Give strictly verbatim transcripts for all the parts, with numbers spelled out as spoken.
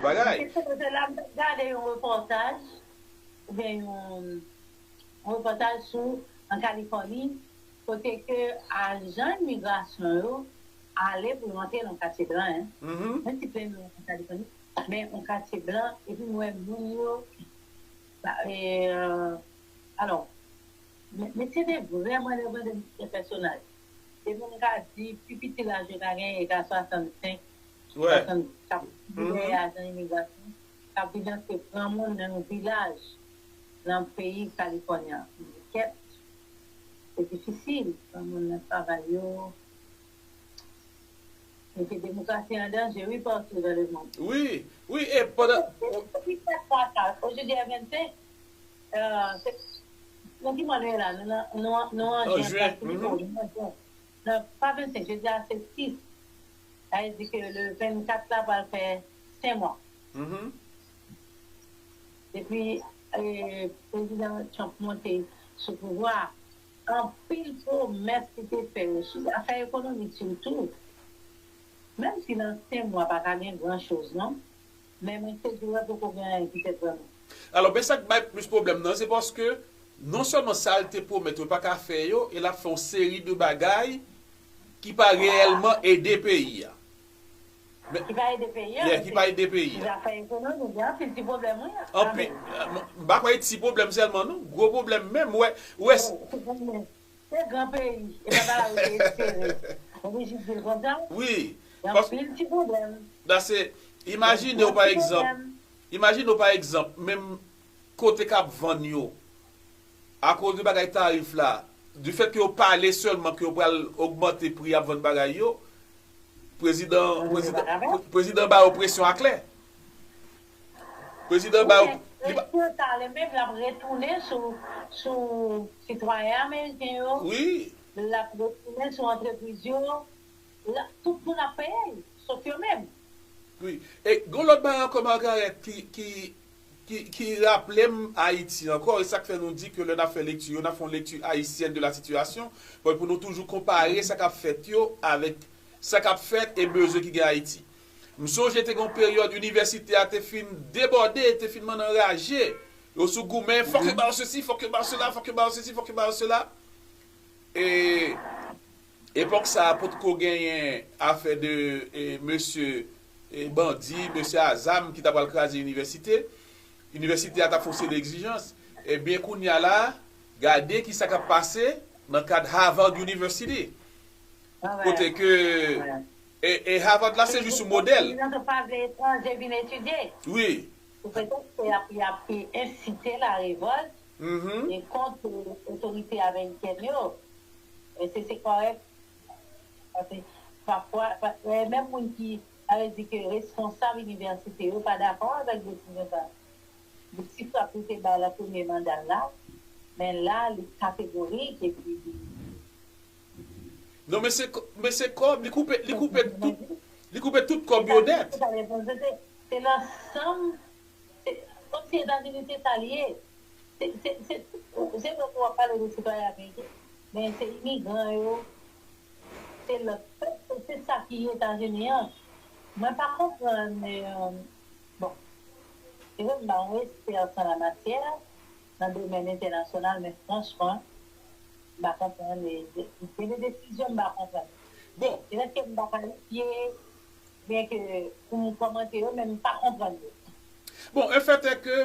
bagay. Kesyon, paske la, m t ap gade yon repòtaj, oubyen yon, yon repòtaj sou, an Kalifòni, kote ke ajan imigrasyon yo ale pou yo antre nan katye blan, hein. Mhm. Mwen ti plenn nan Kalifòni, men yon katye blan, epi m wè moun yo, ba, e, alò, men, men se te vrèman de, de, de pèsonaj. Depi m ka di, pi piti laj yo ka genyen, e ka swasannsenk, Ouais. swasannsenk, k ap viv dèyè ajan imigrasyon, k ap viv antre granmoun nan yon vilaj nan peyi Kalifòni a. Kèt, se difisil, granmoun nan travay yo. Mete demokrasi an danje, wi, partou dans le monde. Wi, wi, e pandan. Depi sèt mwa sa, aujourd'hui est vingt-cinq, euh, se, nan ki mwa nou ye la, nou nan, nou, nou an An jen, jen, preske, nou an jen. Non, pa vennsenk, jodi a se sis. Sa vle di ke le vennkat la pral fè senk mwa. Mhm. Depi, eh, Prezidan Trump monte sou pouvwa a, anpil pwomès li te fè yo sou afè ekonomik sitou. Menm si nan senk mwa pa ka gen gran choz non, men mwen sezi wè poko gen anyen ki fèt vrèman. Alò, men sa k bay plis pwoblèm nan, se paske non sèlman sa l te pwomèt yo pa ka fè yo, e l ap fè yon seri de bagay ki pa reyèlman ede peyi a. Ki pa ede peyi a, Yeah, ki pa ede peyi a. Zafè ekonomik, gen anpil ti pwoblèm, wi. Anpil, m pa kwè ti pwoblèm sèlman, non. Gwo pwoblèm menm, wè, wè. Se gran peyi, e pa bagay ou te espere. Ou vle jis di l konsa? Wi. Gen anpil ti pwoblèm. Dase, imajine w pa egzanp, imajine w pa egzanp, menm kote k ap vann yo, akoz de bagay tarif la, du fait que yo pale sèlman ke yo pral ogmante pri y ap vann bagay yo, prezidan, prezidan, prezidan ba yo presyon aklè. Prezidan ba yo. Presyon sa li menm l ap retounen sou, sou sitwayen ameriken yo. Wi. L ap retounen sou antrepriz yo. L ap, tout moun ap peye l, sof yo menm. Wi. E gon lòt bagay ankò, Margaret, ki, ki, ki, ki raple m Ayiti ankò, e sa k fè nou di ke lè n ap fè lekti yo, n ap fè yon lekti ayisyèn de la sitiyasyon, pou nou toujou konpare sa k ap fèt yo avèk sa k ap fèt e bezwen ki gen Ayiti. M sonje te gen yon peryòd inivèsite a te fin debòde, te fin mann anraje. Yo sou goumen, fòk yo ba yo sesi, fòk yo ba yo sela, fòk yo ba yo sesi, fòk yo ba yo sela. E epòk sa a potko genyen afè de e, mesye e, bandi, mesye a zam ki ta pral kraze inivèsite. Inivèsite a t ap fè yon seri de egzijans. Ebyen, kounye a la, gade ki sa k ap pase nan kad Harvard University. Kote ke e, e Harvard la, se jis yon modèl. Prezidan Trump pa vle etranje vin etidye. Wi. Sou pretèks ke y ap, y ap ensite larevòlt Mhm. e kont otorite amerikèn yo. E se, se kòrèk. Paske pafwa, pa, e menm moun ki, sa vle di ke responsab inivèsite yo pa dakò avèk desizyon sa. Li ti frap li te bay la premye manda l la, men la, li kategorik epi li Non, men se kò-, men se kòb, li koupe, li koupe tout, li koupe tout kòb yo nèt. Se, se lansanm, se kòmsi Etazini se sa l ye. Se, se, se, se lè w ap pale de sitwayen ameriken, men se imigran yo, se lòt pèp, se sa ki Etazini an. Mwen pa konprann, e, bon, se vre m pa yon ekspè an la matyè, nan domèn entènasyonal, men franchman, m pa konprann, e, e, gen de desizyon m pa konprann. Bon. Petèt ke m pa kalifye, byen ke pou m kòmante yo, men m pa konprann yo. Bon, e fèt ke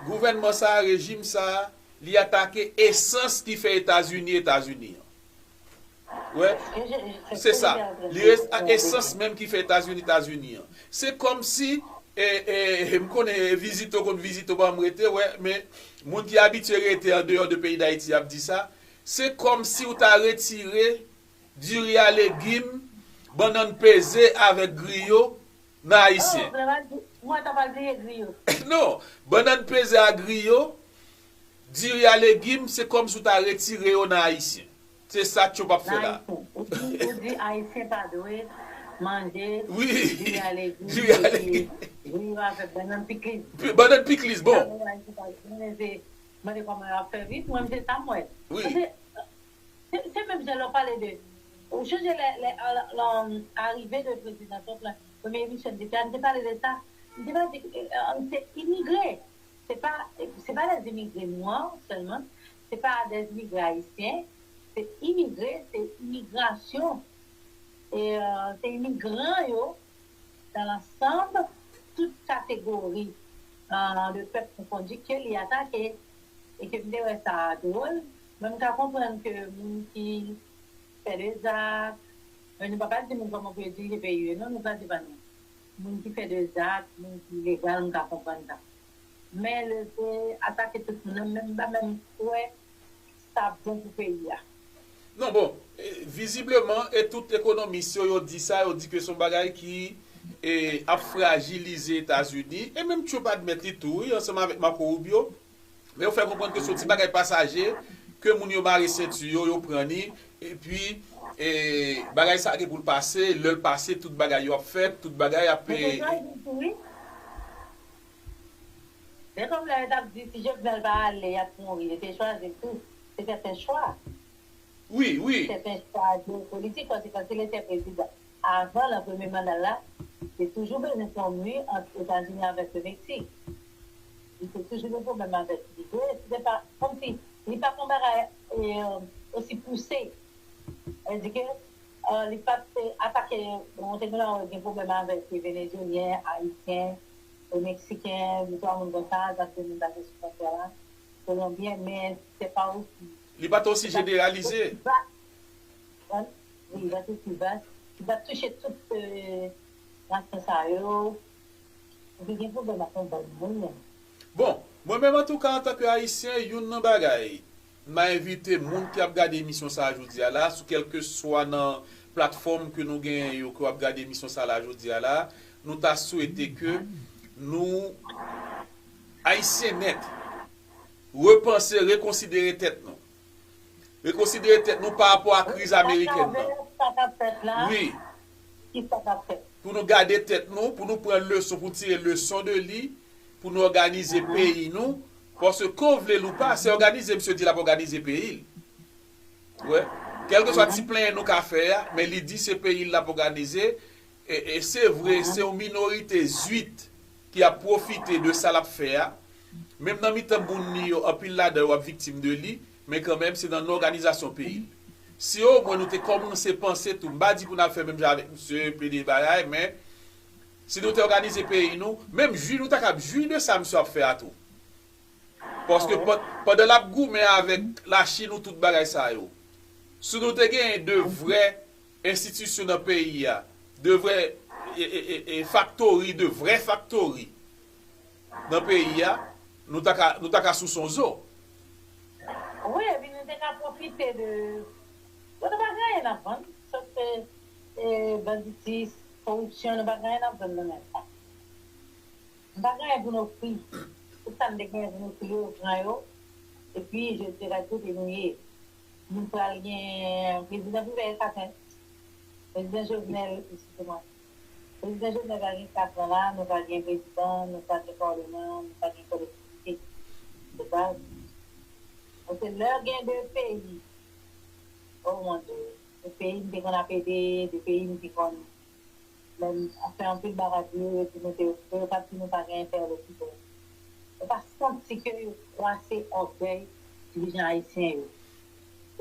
gouvènman sa a, rejim sa a, li atake esans ki fè Etazini, Etazini an. Wè, se sa. Li esans menm ki fè Etazini, Etazini an. Se kòmsi, e, e, e, m konnen vizite w konn vizite w pa m rete, wè, men moun ki abitye rete andeyò de peyi Dayiti ap di sa, se kòmsi w ta retire diri a legim, bannann peze avèk griyo nan ayisyen. Mwen ta pral bliye griyo. Non, bannann peze a griyo, diri a legim, se kòmsi w ta retire yo nan ayisyen. Se sa Trump ap fè la. Ou di, ou di ayisyen pa dwe manje Wi. Diri a legim, Diri a legim. Griyo avèk bannann pikliz. Bannann pikliz, bon. Ayisyen pa dwe manje, mande kòman y ap fè viv, mwen se sa m wè. Wi. Se, se, se menm jan lè w pale de, ou chonje lè, lè, lè, lè, arive de prezidan Trump la, Premye emisyon m te fè a, m te pale de sa. M te pale de, eh, se imigre. Se pa, se pa des imigre nwa sèlman, se pa des imigre ayisyen, se imigre, se imigrasyon. E, euh, se imigran yo, dans l'ensemble, tout kategori, euh, de pèp konfondi ke li atake. E ke m te wè sa dwòl, men m ka konprann ke moun ki fè de zak, men nou pa pral di moun kòman pou yo dirije peyi yo, non, nou pral di pa nou. Moun ki fè de zak, moun ki ilegal, m ka konprann sa. Men leve atake tout moun nan, menm m pa menm kwè sa bon pou peyi a. Non, bon, e, vizibleman, e tout ekonomis yo, yo di sa, yo di ke se yon bagay ki, e, ap frajilize Etazini, e menm Trump admèt li tou, wi, ansanm avèk Marco Rubio, men yo fè konprann ke se yon ti bagay pasaje, ke moun yo mare senti yo, yo pran li, epi, e, bagay sa gen pou l pase, lè l pase, tout bagay yo ap fèt, tout bagay ap, e, Men se sa yo di tou, wi. Men kòm lè yo t ap di, si Jovenel pa ale, y ap mouri, yo te chwazi l tou. Se sèten chwa. Wi, wi. Sèten chwa jewopolitik, paske kansi l te prezidan, avan, nan premye manda l la, te toujou bezwen fè yon mi ant Etazini avèk Lemeksik. Li te toujou gen pwoblèm avèk li. Wi, se te pa, kòmsi, li pa t yon bagay, e, osi pouse. Sa vle di ke, e, li pa t atake, bon, te gen lè gen pwoblèm avèk Venezuelyen, Ayisyen, e, Meksiken, de twa moun konsa, zak de moun t ap sou fwontyè la, Kolonbyen, men se pa osi Li pa t osi se pa jeneralize. Osi vas. Wi, li pa t osi vas. Li pa t touche tout, e, nasyon sa yo. Epi gen pwoblèm ak yon bann moun menm. Bon, mwen menm antouka, antanke Ayisyen, youn nan bagay, m a envite moun ki ap gade emisyon sa a jodi a la, sou kèlkeswa nan platfòm ke nou genyen yo, ke w ap gade emisyon sa a la jodi a la, nou ta swete ke nou, Ayisyen nèt, repanse, rekonsidere tèt nou. Rekonsidere tèt nou pa rapò a kriz amerikèn nan. Atravè sa k ap fèt la, Wi. Kisa k ap fèt? Pou nou gade tèt nou, pou nou pran leson, pou nou tire leson de li, pou nou òganize peyi nou. Paske ke w vle l ou pa, se òganize misye di l ap òganize peyi l. Wè. Kèlkeswa ti plenyen nou ka fè a, men li di se peyi l l ap òganize. E, e se vre, se yon minorite zwit ki ap pwofite de sa l ap fè a. Menm nan mitan moun li yo, anpil ladan yo ap viktim de li, men kanmenm se nan òganizasyon peyi l. Si omwen nou te kòmanse panse tou, m pa di pou n al fè menm jan avèk misye, plede bagay, men si nou te òganize peyi nou, menm jwi nou ta kab jwi de sa misye ap fè a tou. Paske pan-, pandan l ap goumen avèk Lachin ou tout bagay sa yo, si nou te genyen de vrè enstitisyon nan peyi a, de vrè, e, e, e, e, faktori, de vrè faktori nan peyi a, nou ta ka, nou ta ka sou son zo. Wi, epi nou te ka pwofite de, bon, nou pa gen anyen n ap vann, sòf ke, e, banditis, koripsyon, nou pa gen anyen n ap vann nan men sa. Nou pa gen anyen pou n ofri. Tout sa n te genyen pou n ofri yo, yo pran yo. Epi, jodi a, kote nou ye? Nou pral gen prezidan pou fè kat an. Prezidan Jovenel, eskize mwen. Prezidan Jovenel pral gen kat an la, nou pa gen prezidan, nou pa gen paleman, nou pa gen kolektivite. Se pa, paske lè gen de peyi, oh mon Dieu, de peyi m te konn ap ede, de peyi m te konn Men ap fè anpil bagay pou yo, yo di nou te, yo pa di nou pa gen entèlokitè. Yo pa santi ke yo kwase ògèy dirijan ayisyen yo.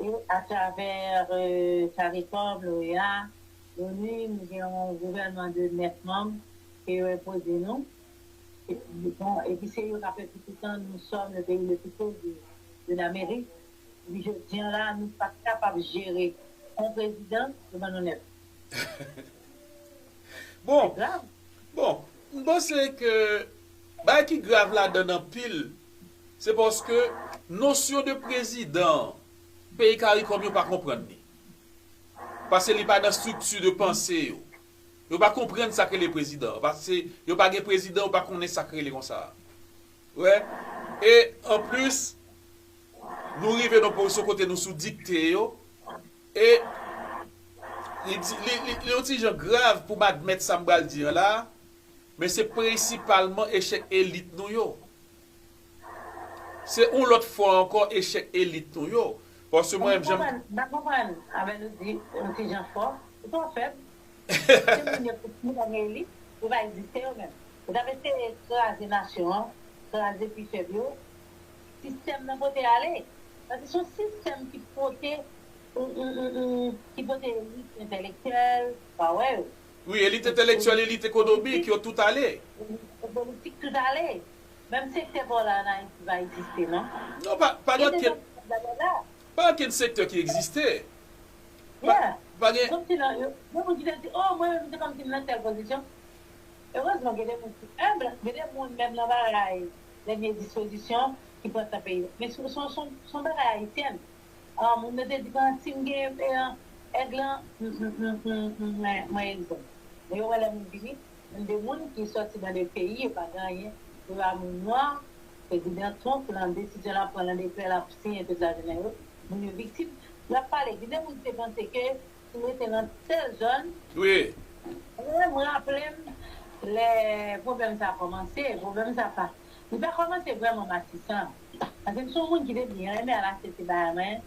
E atravè, euh, CARICOM, l'OEA, l'ONU, nou gen yon gouvènman de nèf manm ke yo enpoze nou. E, bon, epi se yo k ap fè tout tan, nous sommes le pays le plus pauvre de, de l'Amérique. Epi jodi an la, nou pa kapab jere yon prezidan, yo ban nou nèf. Bon, bon, m panse ke bagay ki grav ladan l anpil, se paske nosyon de prezidan peyi CARICOM yo pa konprann li. Paske li pa nan estrikti de panse yo. Yo pa konprann sa k rele prezidan. Paske yo pa gen prezidan, yo pa konnen sa k rele konsa. Wè. E anplis, nou rive nan pozisyon kote nou sou dikte yo. E li di, li, li, li yon ti jan grav pou m admèt sa m pral di an la, men se prensipalman echèk elit nou yo. Se yon lòt fwa ankò echèk elit nou yo. Paske mwen menm, jan m konprann, m pa konprann. Avè nou di yon ti jan fò, ou twò fèb. Se moun yo ki pa gen elit, yo pa egziste yo menm. Yo t ap eseye kraze nasyon an, kraze pi fèb yo. Sistèm nan pote ale. Paske se yon sistèm ki pote, ki pote elit entèlektyèl, pa wè yo. Wi, elit entèlektyèl, elit ekonomik, yo tout ale. Politik tout ale. Menm sektè pa w la an Ayiti pa egziste, non. Non, pa, pa gen okenn, pa gen okenn sektè ki egziste. Pa, pa gen. Kòmsi nan, yo, gen moun ki te di, oh, mwen menm, se kòmsi m nan tèl pozisyon. Erezman, gen de moun ki enb, gen de moun menm nan bagay dènye dispozisyon ki pran tan peyi. Men se yon bagay ayisyèn. Moun nan te di, si m gen èg lan, mwen egzanp. Men yo wè lè moun vini, menm de moun ki sòti nan de peyi, yo pa gen anyen, yo a moun nwa, prezidan Trump, nan desizyon l ap pran, nan dekrè l ap siyen, tout lajounen yo, moun yo viktim. L ap pale, gen de moun ki te panse ke si m rete nan tèl zòn, wi. Mwen, mwen raple m lè pwoblèm sa a kòmanse, pwoblèm sa a pa, li pa kòmanse vrèman Matisan. Paske m se yon moun ki te byen renmen al achte ti bagay mwen,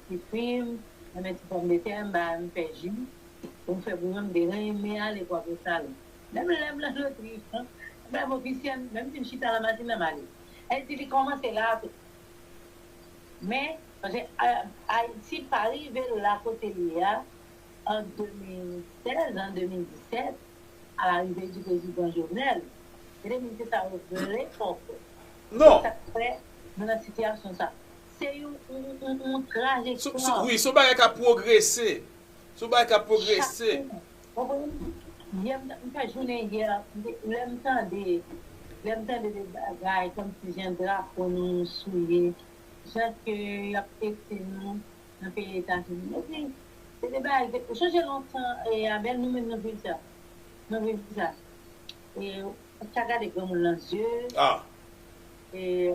ti fwi m, renmen ti pòmdetè m, bagay m fè ji, pou m fè bouyon, m te renmen ale kwape salon. Menm lè m nan lotri, m bay ofisyèl, menm si m chita nan machin nan, m ale. Sa vle di, li kòmanse la tou. Men, paske Ayiti pa rive la kote l ye a an de mil sèz, an de mil disèt, a la rive di prezidan Jovenel. Se de moun se sa yo vle fè w kwè. Non. Se sa k fè nou nan sitiyasyon sa. Se yon, yon, yon, yon trajektwa. Wi, se yon bagay k ap pwogrese. Se yon bagay k ap pwogrese. Yè, m fè jounen yè, lè m tande, lè m tande de bagay kòmsi jan drapo nou souye, jan ke y ap vekse nou nan peyi Etazini. Epi, se de bagay, ou sonje lontan, e, Abel, nou menm nou viv sa. Nou viv sa. E, ou pa ka gade granmoun nan zye. Ah. E,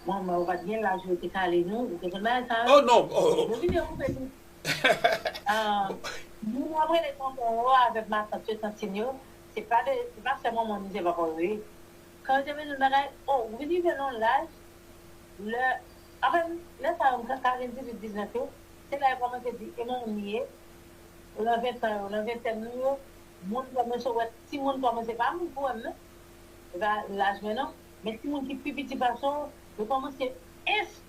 bon, mwen, ou pa t gen laj ou te kale nou, ou te konn bagay sa yo. Oh, non. Oh. Yo vin yo koupe nou. Ah, moun yo ap rele tonton yo avèk matant yo, tantin yo, se pa de, se pa sè manman nou, se papa yo ye. Kan yo te vin yon bagay, oh, ou vin rive nan yon laj, lè, anfen, lè sa yo, m ka, ka gen dizuit, diznèf yo, se la yo kòmanse di, e manman m li ye, nan ventan yo, nan ventèn nou yo, moun kòmanse wè, timoun kòmanse pa moun pou wè m, non. E pa laj mwen, non. Men timoun ki pi piti pase w, yo kòmanse ins-,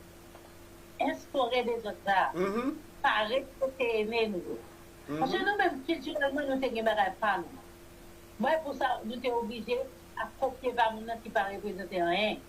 enstore dezòd sa a. Pa respekte ene nou yo. Paske nou menm, kiltirèlman, nou te gen bagay pa nou. Mwen, pou sa, nou te oblije ap kopye pa moun nan ki pa reprezante anyen.